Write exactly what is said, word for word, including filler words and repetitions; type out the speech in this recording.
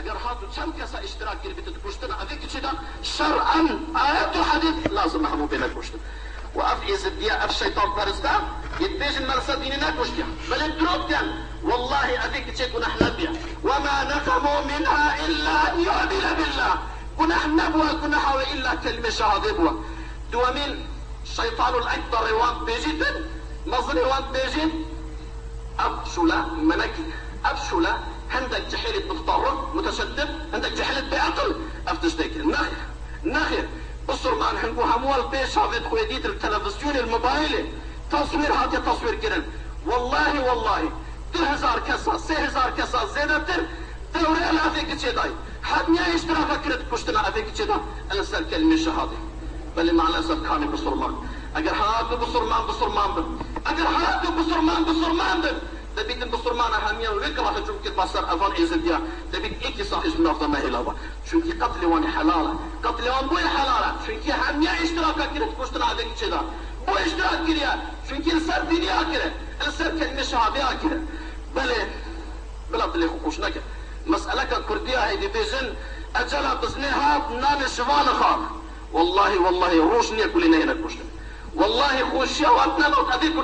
Ger hat û çend kesa îştirak kiribîtin di kuştina evê kiçê de, şer'en, ayet û hedîs, lazim e hemû bêne kuştin. Û ev êzidiya, ev şeytanperista, yê dibêjin me li ser dînê nekuştiye. Belê diro dikin. Wellahî evê kiçê guneh nebiye. وما نقموا منها إلا أن يؤمن بالله. Guneh nebûye, guneha wê îlla kelîmê şehadê bûye. Duwemîn, şeytanul ekberê wan dibêjîtin, mezinê wan dibêjîn, Ev şûle menekî, ev şûle hindek cihêlî mutetarrif, muteşeddid, hindek cihêlî bêeqil ev tiştekî. Nexêr, nexêr. Bisurman hingû hemû li pêş havêt xwê dît li televîzyonê, li mobaylê. Teswîr hatiye teswîr kirin. Wellahî, wellahî, du hezar kesa, sê hezar kesa zêdetir dewreye li evê kiçê dayî. Hemiya îştiraka kire di kuştina evê kiçê de, li ser kelîmê şehadê. Belê maalesef kanî bisurman. Eger hatu bisurman, bisurman bin. Eger hatu bisurman, bisurman bin. Debîtin bisurmana hemiya wê kilaxê çû bikir ba ser evan êzidiya. Debît êkî sax ji nav de nehêla ba. Çunkî qetlê wan ê helal e. Qetlê wan boyê helal e. Çunkî hemiya îştiraka kire di kuştina evê kiçê de. Bo îştirak kiriye. Çunkî li ser dîniya kire. Li ser kelîmê şehadê kire. Belê. Bila dilê xwe xweş neke. Meseleka Kurdiya heyî dibêjin, ecela biznê hat, nanê şivan xan. Wellahî, wellahî, roj niye ku lê neyêne kuştin. Wellahî, xweşiya wan ne not, evê Kurd